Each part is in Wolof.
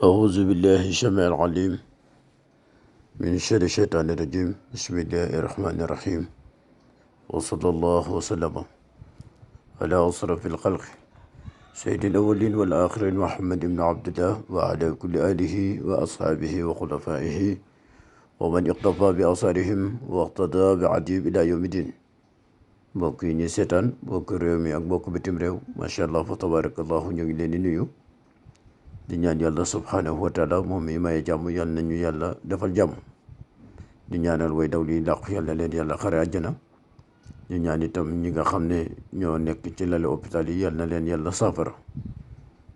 أعوذ بالله السميع العليم من شر الشيطان الرجيم. بسم الله الرحمن الرحيم، وصلى الله وسلم على أشرف الخلق سيد الأولين والآخرين محمد بن عبد الله وعلى كل آله وأصحابه وخلفائه ومن اقتفى بآثارهم واقتدى بعديهم إلى يوم الدين. mbokk yi ñu seetaan mbokk réew mi ak mbokk bitim réew, macha allah fa tabarakallahu, ñu ngi leen di nuyu di ñaan yàlla subhanahu wa taala moom mi maye jàmm yàlla nañu yàlla defal jàmm. di ñaanal way daw li làqu yàlla leen yàlla xare àjjana. di ñaan itam ñi nga xam ne ñoo nekk ci lali hôpital yi yàlla na leen yàlla saafara.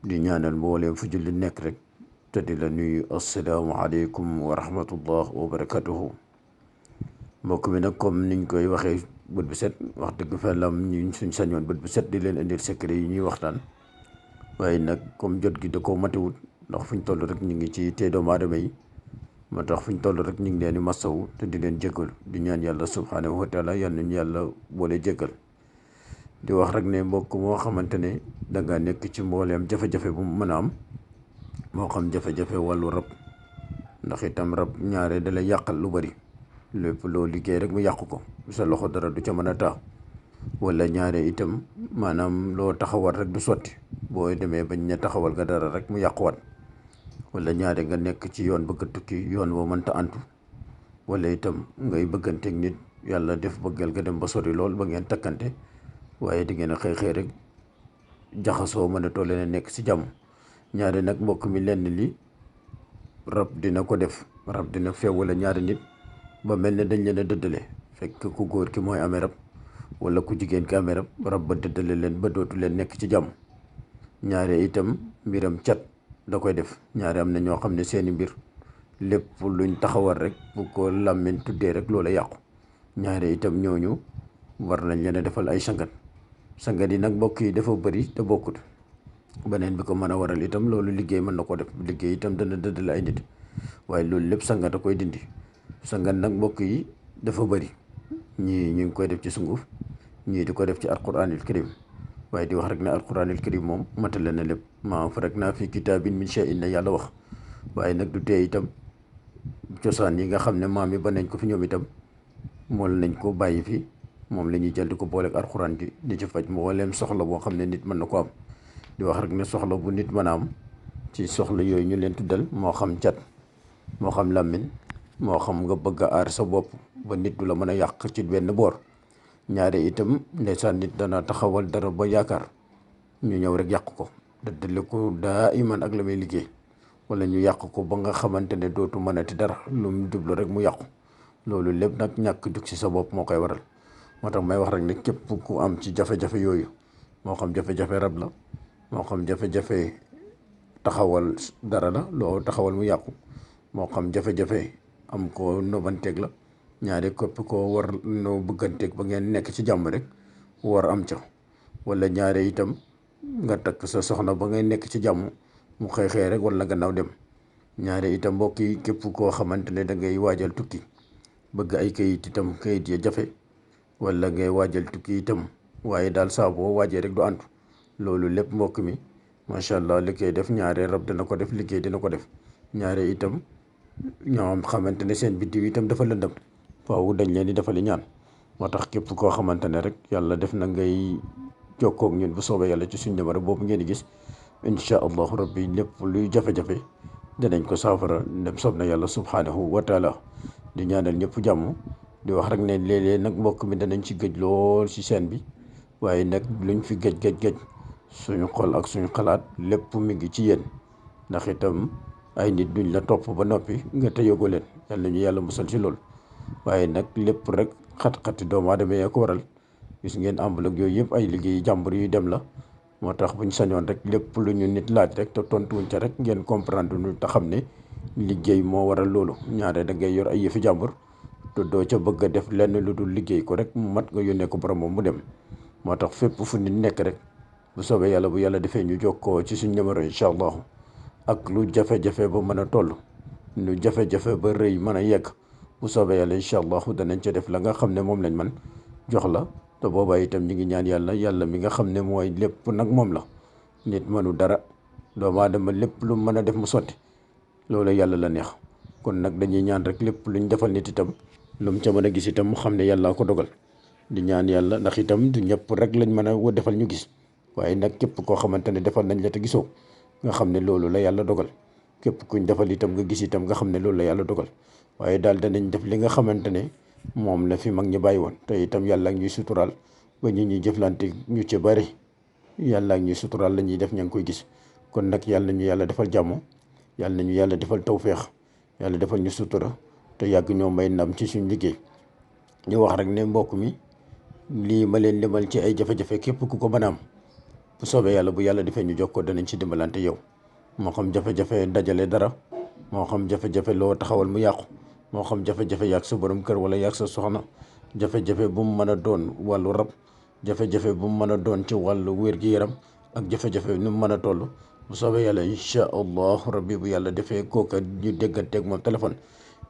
di ñaanal mbooleem fu julli nekk rek te di la nuyu assalaamu aleykum wa rahmatullah wa barakatuhu. mbokk mi nag comme niñ koy waxee bët bu set, wax dëgg fa lam ñu suñ sañoon bët bu set di leen indil secret yi ñuy waxtaan, waaye nag comme jot gi da koo matewut, ndax fuñ toll rek ñu ngi ci tee doomu aadama yi, moo tax fuñ toll rek ñu ngi leen di masawu te di leen jéggal, di ñaan yàlla subhanahu wa taala yal nañu yàlla boole jéggal. di wax rek ne mbokk moo xamante ne danga nekk ci mbooleem jafe-jafe bu mu mën a am, moo xam jafe-jafe wàllu rab, ndax itam rab ñaare da lay yàqal lu bari, lépp loo liggéey rek mu yàqu ko, sa loxo dara du ca mën a taa. wala ñaare itam maanaam loo taxawal rek du sotti, boo demee bañ ne taxawal nga dara rek mu yàquwaat. wala ñaare nga nekk ci yoon bëgg a tukki, yoon woo mënta antu, wala itam ngay bëgganteeg nit, yàlla def bëggal nga dem ba sori lool ba ngeen takkante, waaye di ngeen a xëy rek jaxasoo mën a toll leen nekk ci jàmm. ñaare nag mbokk mi lenn li rab dina ko def, rab dina feew wala ñaari nit ba mel ne dañ leen a dëddale, fekk ku góor ki mooy amee rab wala ku jigéen ki amee rab ba dëddale leen ba dootu leen nekk ci jàmm. ñaare itam mbiram cat da koy def. ñaare am na ñoo xam ne seeni mbir lépp luñ taxawal rek bu ko làmmiñ tuddee rek loola yàqu. ñaare itam ñooñu war nañ leen a defal ay sangat. sangat yi nag mbokk yi dafa bëri te bokkut. beneen bi ko mën a waral itam loolu liggéey mën na ko def, liggéey itam dana dëddale ay nit, waaye loolu lépp sangat a koy dindi. sangat nag mbokk yi dafa bëri, ñii ñu ngi koy def ci sunguf, ñii di ko def ci alquranil karim, waaye di wax rek ne alquranil karim moom matale na lépp. maa faratnaa fi kitaabin min shay'in na yàlla wax, waaye nag du tee itam cosaan yi nga xam ne maam yi ba nañ ko fi ñoom itam mool nañ ko bàyyi fi, moom la ñuy jël di ko booleeg alquran gi di ci faj mbooleem soxla boo xam ne nit mën na ko am. di wax rek ne soxla bu nit mën a am ci soxla yooyu ñu leen tuddal, moo xam cat, moo xam làmmiñ, moo xam nga bëgg a aar sa bopp ba nit du la mën a yàq ci benn boor. ñaare itam ndeysaan nit dana taxawal dara ba yaakaar ñu ñëw rek yàq ko, dëddale ko daa iman ak la may liggéey, wala ñu yàq ko ba nga xamante ne dootu mënati dara, lu mu jublu rek mu yàqu. loolu lépp nag ñàkk jug ci sa bopp moo koy waral. moo tax may wax rek ne képp ku am ci jafe-jafe yooyu, moo xam jafe-jafe rab la, moo xam jafe-jafe taxawal dara la, loo taxawal mu yàqu, moo xam jafe-jafe am ko nobanteeg la, ñaari képp ko war noo bëgganteeg ba ngeen nekk ci jàmm rek war am ca. wala ñaare itam nga takk sa soxna ba ngay nekk ci jàmm mu xëy rek wala gannaaw dem. ñaare itam mbokk yi képp koo xamante ne da ngay waajal tukki bëgg ay kayit itam, kayit ya jafe, wala ngay waajal tukki itam waaye daal saa boo waajee rek du antu. loolu lépp mbokk mi macha allah li koy def ñaare rab dina ko def, liggéey dina ko def. ñaare itam ñoo xamante ne seen biddiw itam dafa lëndëm, faaw dañ leen di defali ñaan. moo tax képp koo xamante ne rek yàlla def na ngay jokkoog ñun bu soobee yàlla ci suñ numéro boobu ngeen di gis, incha allahu rabbi lépp luy jafe-jafe danañ ko saafara ndem soob na yàlla subhanahu wa taala. di ñaanal ñëpp jàmm. di wax rek ne léeg-léeg nag mbokk mi danañ ci gëj lool ci seen bi, waaye nag luñ fi gëj suñu xol ak suñu xalaat lépp mi ngi ci yéen, ndax itam ay nit duñ la topp ba noppi nga te yógoo leen, yàlla ñu yàlla musal ci loolu. waaye nag lépp rek xat-xati doomu aadama yee ko waral. gis ngeen enveloppe yooyu yëpp ay liggéey jàmbur yuy dem la. moo tax buñ sañoon rek lépp lu ñu nit laaj rek te tontuwuñ ca rek ngeen comprendre ñu te xam ne liggéey moo waral loolu. ñaare da ngay yor ay yëfi jàmbur te doo ca bëgg a def lenn lu dul liggéey ko rek mu mat nga yónnee ko borom moom mu dem. moo tax fépp fu nit nekk rek bu soobee yàlla, bu yàlla defee ñu jokkoo ci suñ numéro incha allahu, ak lu jafe-jafe ba mën a toll, lu jafe-jafe ba rëy mën a yegg, bu soobee yàlla incha allahu danañ ca def la nga xam ne moom lañ man jox la. te boobaa itam ñu ngi ñaan yàlla mi nga xam ne mooy lépp nag moom la. nit mënu dara, doomu aadama lépp lu mën a def mu sotti loolu yàlla la neex. kon nag dañuy ñaan rek lépp luñ defal nit itam lu mu ca mën a gis itam mu xam ne yàllaa ko dogal. di ñaan yàlla ndax itam du ñëpp rek lañ mën a defal ñu gis, waaye nag képp koo xamante ne defal nañ la te gisoo nga xam ne loolu la yàlla dogal. képp kuñ defal itam nga gis itam nga xam ne loolu la yàlla dogal. waaye daal danañ def li nga xamante ne moom la fi mag ñi bàyyi woon te itam yàlla ak ñuy suturaal ba ñu ñuy jëflante ñu ci bari yàlla ak ñuy suturaal la ñuy def ña ngi koy gis. kon nag yàlla nañu yàlla defal jàmm, yàlla nañu yàlla defal tawféex, yàlla defal ñu sutura te yàgg ñoo may ndam ci suñ liggéey. ñu wax rek ne mbokk mi lii ma leen limal ci ay jafe-jafe képp ku ko mën a am bu soobee yàlla bu yàlla defee ñu jokkoo danañ ci dimbalante yow. moo xam jafe-jafe dajale dara, moo xam jafe-jafe loo taxawal mu yàqu, moo xam jafe-jafe yàgg sa borom kër wala yàgg sa soxna, jafe-jafe bu mu mën a doon wàllu rab, jafe-jafe bu mu mën a doon ci wàllu wér-gi-yaram ak jafe-jafe nu mu mën a toll bu soobee yàlla incha allahu rabbi bu yàlla defee kooka ñu dégganteeg moom téléphone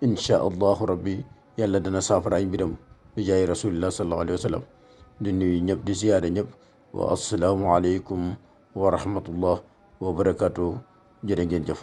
incha allahu rabbi yàlla dana saafara ay mbiram bi jaay rasulillah sallallahu alayhi wa sallam. di nuyu ñëpp di ziyaare ñëpp wa assalaamu aleykum wa rahmatullah wa barakaatu. jërë ngeen jëf.